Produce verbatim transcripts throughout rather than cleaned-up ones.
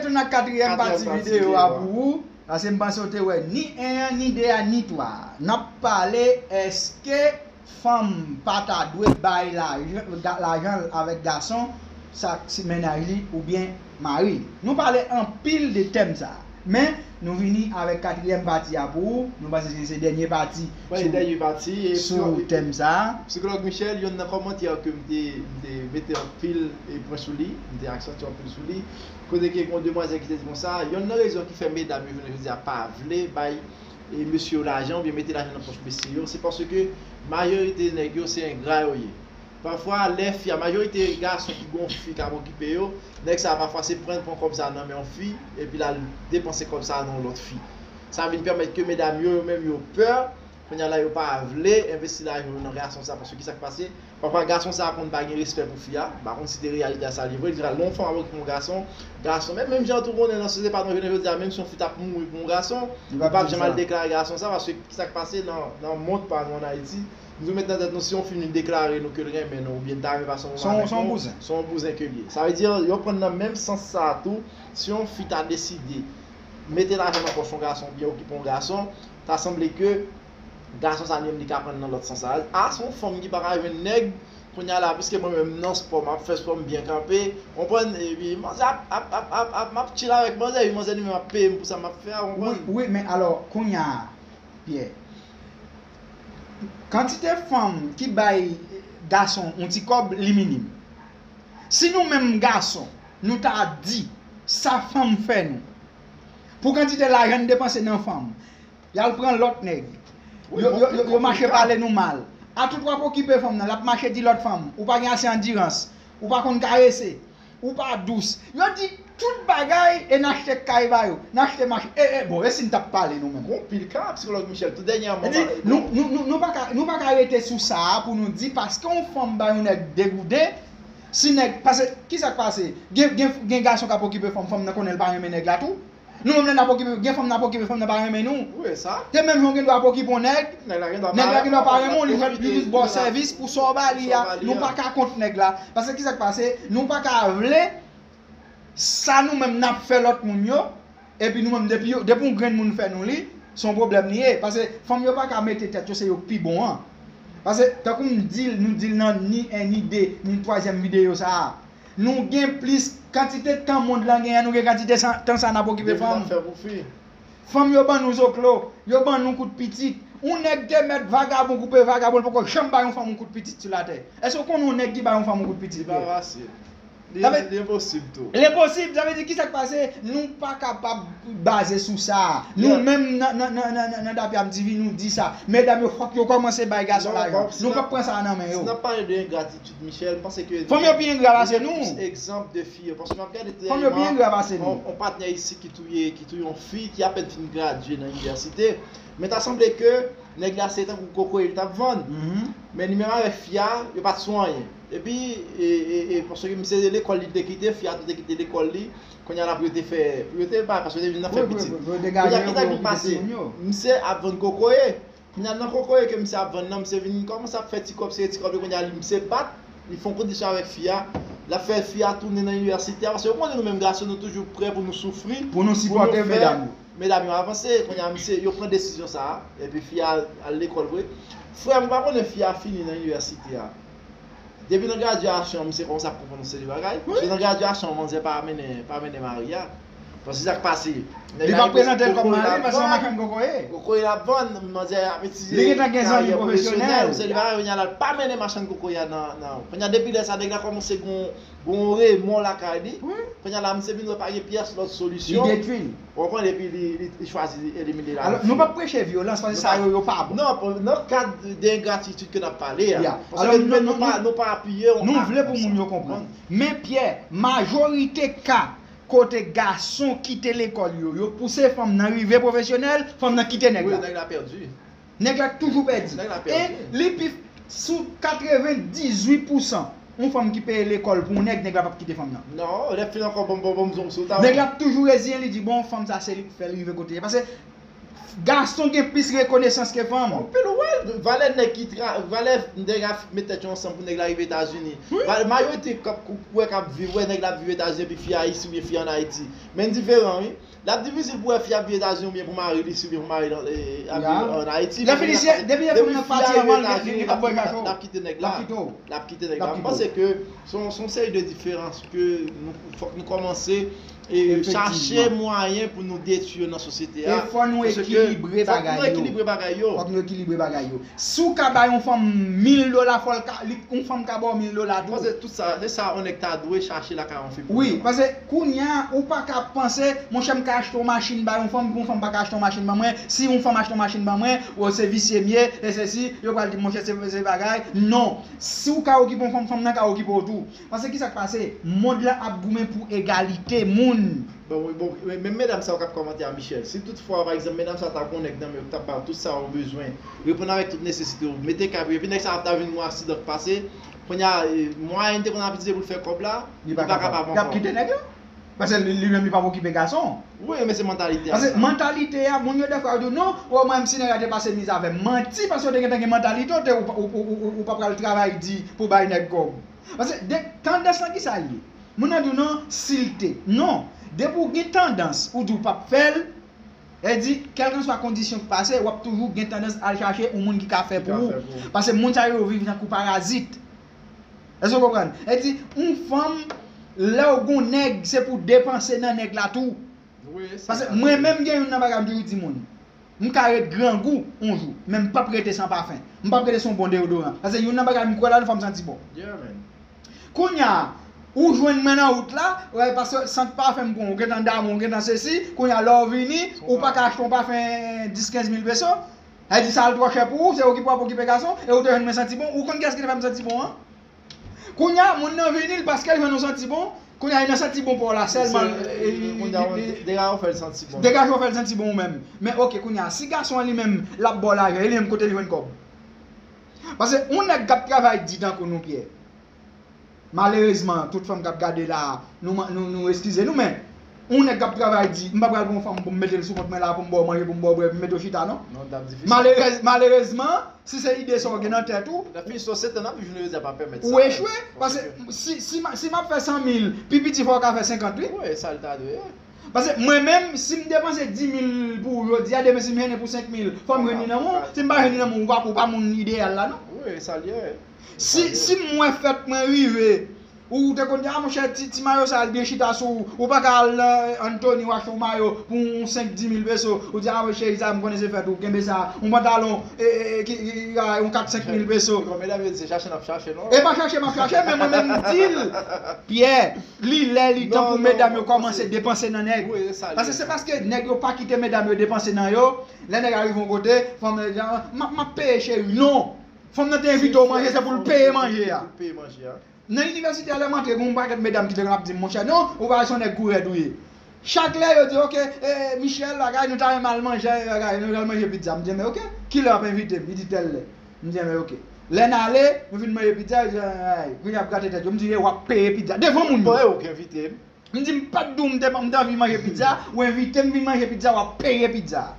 Tounen ak katriyèm pati videyo a pou ou. Paske m panse w te wè ni en an, ni de a, ni twa a. N ap pale, èske fanm pa ta dwe bay lajan, ga- lajan l avèk gason, sa si mennaj li oubyen mari li. Nou pale anpil de tèm sa a. Men, nou vini avèk katriyèm pati a pou ou. Nou panse se se dènye pati Mwen, sou, dènye pati, e sou psikològ, tèm sa a. Psikològ Michel, youn nan kòmantè ke m te, m te mete anpil e pwen sou li, m te aksantye anpil sou li. Kote ke gen yon demwazèl ki te di konsa, youn nan rezon ki fè medam yo jounen jodi a pa vle bay e mesye yo lajan oubyen mete lajan nan pòch mesye yo, se paske majorite nèg yo se engra yo ye. Pafwa, lè fi a, majorite gason ki gon fi k ap okipe yo, nèg sa a pafwa se pran, pran kòb sa a nan men yon fi, epi l al depanse kòb sa a nan yon lòt fi. Sa vin pèmèt ke medam yo, yo menm yo pè, kounye a la yo pa vle envesti lajan yo nan gason sa a, paske ki sa k pase? Pafwa gason sa a konn pa gen respè pou fi a, m pa konn si te reyalite a sa li vre, li di lè yon fanm ap okipe yon gason, gason, men menm jan tou konnen nan sosyete pa nou jounen jodi a, menm si yon fi t ap mouri pou yon gason, li p ap janm al deklare gason sa, paske ki sa k pase nan, nan mond pa nou ann Ayiti, nou met nan tèt nou si yon fi vin deklare nou ke l renmen nou oubyen l ta renmen pase yon moman avèk nou, se yon bouzen ke l ye. Sa vle di, yo pran nan menm sans sa a tou, si yon fi ta deside mete lajan nan pòch yon gason oubyen okipe yon gason, ta sanble ke gason sa li menm li ka pran nan lòt sans la. A, se yon fanm ki pa ka jwenn nèg, kounye a la, piske mwen menm nan spò, m ap fè spò, m byen kanpe, konprann, epi manzè ap, ap, ap, ap, ap, m ap chill avèk manzè, epi manzè li menm ap peye m pou sa m ap fè a, konprann? Wi, wi, men alò, kounye a, Pyè, kantite fanm ki bay gason yon ti kòb, li minim. Si nou menm gason, nou ta di sa fanm fè nou, pou kantite lajan n depanse nan fanm, y al pran lòt nèg. Yo, yo, yo, yo mache pale nou mal. Atoutou w ap okipe fanm nan, l ap mache di lòt fanm, ou pa gen ase andirans, ou pa konn karese, ou pa dous. Yo di tout bagay e n achte kay ba yo, n achte machin. E, e, bon, e si n t ap pale nou menm? Gon pil ka, psikològ Michel, tou dènyèman. Li di, nou, nou, nou, nou pa ka, nou pa ka rete sou sa a pou nou di paske yon fanm bay yon nèg degouden, si nèg, paske, ki sa k pase? Gen, gen, gen gason k ap okipe fanm, fanm nan konnen l pa renmen nèg la tou. Nou menm lè n ap okipe, gen fanm n ap okipe, fanm nan pa renmen nou. Wi, sa. Te menm jan w gen dwa ap okipe yon nèg, nèg la gen dwa pa renmen w, li jis ba w sèvis pou sa w ba li a. Nou pa ka kont nèg la. Paske ki sa k pase? Nou pa ka vle sa nou menm n ap fè lòt moun yo, epi nou menm depi yo, depi yon grenn moun fè nou li, se yon pwoblèm li ye. Paske fanm yo pa ka mete tèt yo se yo k pi bon an. Paske tankou m di l, nou di l nan ni en, ni de, ni twazyèm videyo sa a. Nou gen plis kantite tan mond lan gen an, nou gen kantite san- tan sa n ap okipe fanm. Fanm yo ban nou zoklo, yo ban nou kout pitit. Yon nèg te mèt vagabon koupe vagabon, li poko janm bay yon fanm yon kout pitit sou latè. Èske w konnen yon nèg ki bay yon fanm yon kout pitit? Li pa fasil. Li, li enposib tou. Li enposib, sa vle di ki sa k pase? Nou pa kapab baze sou sa. Nou menm nan, nan, nan, nan, nan, nan Dapyam T V, nou di sa. Medam yo, fòk yo kòmanse bay gason lajan. Nou p ap pran sa a nan men yo. Si n ap pale de engratitid, Michel, m panse ke fanm yo pi engra pase nou. Egzanp de fi yo, paske m ap gade dènyèman, yon, yon patnè isit ki touye, ki touye yon fi ki apèn fin gradye nan inivèsite. Men ta sanble ke nèg la se tankou kokoye li t ap vann. Men li menm avèk fi a, yo pa t sou anyen. Epi, e, e, e, paske misye se lekòl li te kite, fi a tou te kite lekòl li. Kounye a la pou yo te fè, pou yo te bay, paske yo te vin nan fè pitit. Kounye a ki sa ki pase? Misye ap vann kokoye. Kounye a nan kokoye ke misye ap vann nan, misye vin kòmanse ap fè ti kòb, se ti kòb yo, kounye a li, misye bat, li fè yon kondisyon avèk fi a, l ap fè fi a tounen nan inivèsite a, paske yo konnen nou menm gason, nou toujou prè pou nou soufri, pou nou sipòte medam yo. Medam yo avanse, kounye a misye, yo pran desizyon sa a, epi fi a al lekòl vre. Frè m, ou pa konnen fi a fini nan inivèsite a. Depi nan gradyasyon, misye kòmanse ap konprann yon seri bagay. Paske nan gradyasyon, manzè pa mennen, pa mennen mari a. Paske sa k pase? Li pa prezante l kòm mari, paske se yon machann kokoye. Kokoye l ap vann, manzè ap itilize karyè pwofesyonèl, yon seri bagay, kounye a la, l pa mennen machann kokoye a nan, nan. Kounye a, depi lè sa, nèg la kòmanse gon, gon remò lakay li. Kounye a la, misye vin wè pa gen pyès lòt solisyon. Li detwi l. Ou konprann, epi li, li, li chwazi elimine lavi. Alò, nou p ap preche vyolans, paske sa yo, yo pa bon. Non, nan kad de engratitid ke n ap pale a. Paske nou menm, nou pa, nou pa apiye yon ak konsa. Nou vle pou moun yo konprann. Men Pyè, majorite ka kote gason kite lekòl yo, yo pouse fanm nan rive pwofesyonèl, fanm nan kite nèg la. Wi, nèg la pèdi. Nèg la toujou pèdi. Nèg la pèdi. E li pi, sou katrevendizuit pousan, yon fanm ki peye lekòl pou yon nèg, nèg la p ap kite fanm nan. Non, lè fin ankò, bon, bon, bon, bon, sou ta. Nèg la ap toujou reziyen, li di, bon, fanm sa se li k fè l rive kote l ye. Paske Gason gen plis rekonesans ke fanm. Anpil, wè, valè nèg ki tra, valè nèg ap met tèt yo ansanm pou nèg la rive Etazini. Majorite k ap wè k ap viv, wè nèg la ap viv Etazini epi fi a isi oubyen fi an Ayiti. Men diferan wi. L ap difisil pou wè fi ap viv Etazini oubyen pou mari l isi oubyen pou mari l ap viv an Ayiti. Lè fini si, depi lè fanm nan pati anvan l, li ap bwè kacho. L ap kite nèg la. L ap kite nèg la. M panse ke se yon seri de diferans ke fòk nou kòmanse e chache mwayen pou nou detwi yo nan sosyete a. E fò nou ekilibre bagay yo. Fòk nou ekilibre bagay yo. Fòk nou ekilibre bagay yo. Si w ka bay yon fanm mil dola, fò l ka, li, yon fanm ka ba w mil dola tou. Paske tout sa, se sa yon nèg ta dwe chache lakay yon fi pou li. Wi, paske kounye a, ou pa ka panse, monchè, m ka achte yon machin bay yon fanm, yon fanm pa ka achte yon machin ban mwen. Si yon fanm achte yon machin ban mwen, o, se visye m ye, e sesi, yo pral di m, monchè, se, se bagay. Non. Si w ka okipe yon fanm, fanm nan ka okipe w tou. Paske kisa k pase? Mond lan ap goumen pou egalite moun. Bon, wi, bon, men medam sa yo k ap kòmante a Michel, si tout fwa, pa egzanp, medam sa ta gon nèg nan men yo k t ap ba w tout sa ou bezwen, reponn avèk tout nesesite w, mete kay pou yo, epi nèg sa ta vin yon aksidan k pase, kounye a, mwayen li te konn ap itilize pou l fè kòb la, li pa kapab ankò. Y ap kite nèg la. Paske li menm li p ap okipe gason. Wi, men se mantalite a. Paske mantalite a, moun yo defwa yo di w non, o mwen menm si nèg la te pase miz avè m. Manti, paske w te gentan gen mantalite, w te, ou pa pral travay di pou bay nèg kòb. Paske tandans lan ki sa l ye? Moun nan di w non, si l te. Non. Depi w gen tandans, ou di w p ap fè l, e di, kèlkanswa kondisyon k pase, w ap toujou gen tandans al chache yon moun ki ka fè pou ou. Paske moun sa yo viv tankou parazit. Èske w konprann? E di, yon fanm, lè w gon nèg, se pou depanse nan nèg la tou. Paske mwen menm gen youn nan bagay m toujou di moun. M ka ret grangou yon jou, men m p ap rete san pafen. M p ap rete san yon bon deyodoran. Paske youn nan bagay m kwè la, fò m santi bon. Kounye a, ou jwenn mwen nan wout la, paske sant pafen m pran, ou gentan damou, ou gentan sesi, kounye a lè w vini, ou pa ka achte yon pafen dis kenz mil peso. E di sa l twò chè pou ou, se ou ki pou ap okipe gason, e ou te jwenn mwen santi bon, ou konn kiyès ki te fè m santi bon an? Kounye a, moun nan vini, l paske l jwenn ou santi bon, kounye a, li nan santi bon pa w la sèlman. Degaje w fè l santi bon. Degaje w fè l santi bon ou menm. Men oke, kounye a, si gason an li menm, l ap ba w lajan, e li menm kote l jwenn kòb? Paske yon nèg k ap travay di tankou nou, Pyè. Malerezman, tout fanm k ap gade la, nou, nou, nou eskize nou, men yon nèg k ap travay di, m pa pral pran yon fanm pou m mete l sou kont mwen la, pou m ba w manje, pou m ba w bwè, pou m mete w chita, non. Malerezman, Si se ide sa w gen nan tèt ou, ou echwe. Paske si, si, si m ap fè san mil, pi piti fò w ka fè senkant, wi. Paske mwen menm, si m depanse dis mil pou ou jodi a, demen si m jennen pou senk mil, fò m jwenn li nan men w. Si m pa jwenn li nan men w, ou pa, ou pa moun ideyal la, non. Si, si m wè fèt mwen rive, Ou te konn di, a monchè, ti, ti mayo sa a, l byen chita sou ou. Ou pa ka al nan Anthony w achte yon mayo pou yon senk, dis mil peso. Ou di, a monchè, sa m konnen se fèt ou, kenbe sa. Yon pantalon, e, e, e, ki, ki, ki, yon kat, senk mil peso. Bon, medam yo di se chache n ap chache, non? E pa chache m ap chache, men mwen menm m di l, Pyè, li lè li tan pou medam yo kòmanse depanse nan nèg. Paske se paske nèg yo pa kite medam yo depanse nan yo. Lè nèg a rive yon kote, fanm nan di, a, m ap, m ap peye cheri. Non! Fanm nan te envite w manje, se pou l peye manje a. Nan inivèsite a, lè m antre, gen yon pakèt medam ki te konn ap di m, monchè, non, ou pa wè se yon nèg kou rèd ou ye. Chak lè yo di, oke, e, Michel, bagay, nou ta renmen al manje, bagay, nou pral manje pizza. M di, men oke, kilè w ap envite m? Li di, tèl lè. M di, men oke. Lè n ale, nou fin manje pizza, yo di, ay, kounye a ap grate tèt yo. M di, e, w ap peye pizza. Devan moun yo. Bon, e ou k envite m. M di, m pa t di w m te, m te anvi manje pizza, ou envite m vin manje pizza, w ap peye pizza.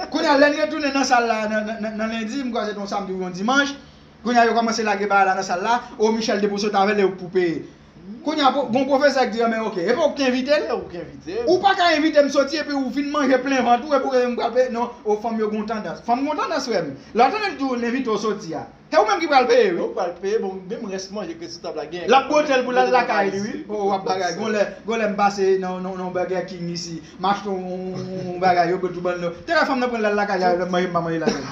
Kounye a, lè n retounen nan sal la, nan, nan, nan, nan lendi, m kwè se te yon samdi ou yon dimanch, kounye a, yo kòmanse lage bagay la nan sal la, o Michel te pou sot avè l e ou k pou peye. Kounye a, gon pwofesè k di, men oke, e pa ou k te envite l? Ou pa ka envite m soti epi ou vin manje plen vant ou epi ou rele m pral peye. Non, o fanm yo gon tandans. Fanm gon tandans, frè m. Lè w tande l di w l envite w soti a, se ou menm ki pral peye, wi. Ou pral peye, bon, menm rès manje k ret sou tab la gen. L ap bwote l pou l al lakay li, wi. O, w ap bagay. Gon lè, gon lè m pase nan, nan, nan Burger King isi. M achte yon, yon, yon bagay, yo bwè tou bann nou. Te wè fanm nan pran l al lakay la, lè m manje, m pa manje ladann.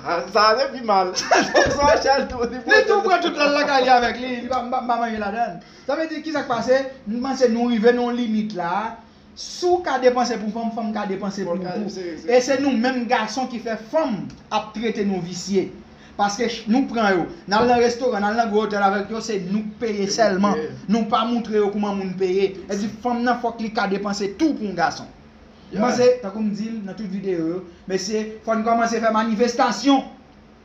Sa se pi mal. Sa chal tou, li tou pran tout l al lakay li avèk li, li pa, m pa, m pa manje ladann. Sa vle di, kisa k pase? M panse nou rive nan yon limit la. Si w ka depanse pou fanm, fanm ka depanse pou ou tou. E se nou menm gason ki fè fanm ap trete nou visye. Paske nou pran yo, n al nan restoran, n al nan gwo otèl avèk yo, se nou k peye sèlman. Nou pa moutre yo kouman moun peye. E di fanm nan fòk li ka depanse tou pou yon gason. M panse, tankou m di l nan tout videyo yo, mesye, fò n kòmanse fè manifestasyon.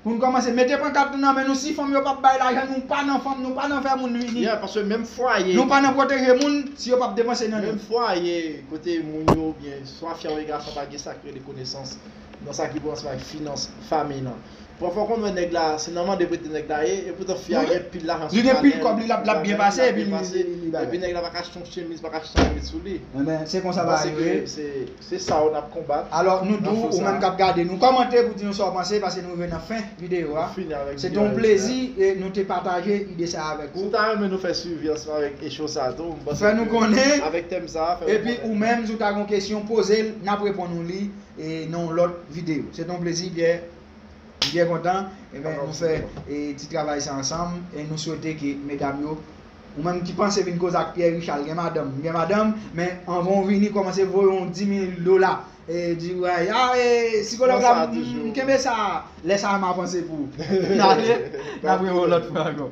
Moun kòmanse mete pankat nou nan men nou, si fanm yo p ap bay lajan, nou pa nan fanm, nou pa nan fè moun vini. Yeah, paske menm fwaye, Nou pa nan pwoteje moun si yo p ap depanse nan menm nou. Fwaye kote moun yo oubyen swa fi a oubyen gason pa gen sa k rele konesans nan sa ki pou ansanm ak finans fanmi nan. Pafwa w konn wè nèg la, se nan mande prete nèg la ye, epoutan fi a gen pil lajan Li gen pil kòb, li l ap, l ap byen pase, epi li, li, li, li bagay. Epi nèg la pa ka achte yon chemiz, pa ka achte yon chemiz sou li. Ebyen, se konsa bagay yo ye. Se, se sa w n ap konbat. Alò, nou di w, ou menm k ap gade nou, kòmante pou di nou sa w panse, paske nou rive nan fen videyo a. Fini avèk Se te yon plezi e nou te pataje ide sa avèk Si ou. w ta renmen nou fè swivi ansanm avèk echo sa tou, m panse Fè nou ke konnen. Avèk tèm sa, fè nou Epi konnen. Ou menm, si w ta gen yon kesyon, poze l, n ap reponn ou li e nan yon lòt videyo. Se te yon plezi, Pierre. M byen kontan. Ebyen, nou fè e, ti travay sa ansanm e nou swete ke medam yo, ou menm ki panse vin koze ak Pierre Richard, gen madanm, gen madanm, men anvan w vini, kòmanse voye yon dis mil dola. E di, wè, a, e, sikològ la, Sa m, toujou. M kenbe sa, lè sa a m a panse pou ou. N ale, n ap revoye yon lòt fwa ankò.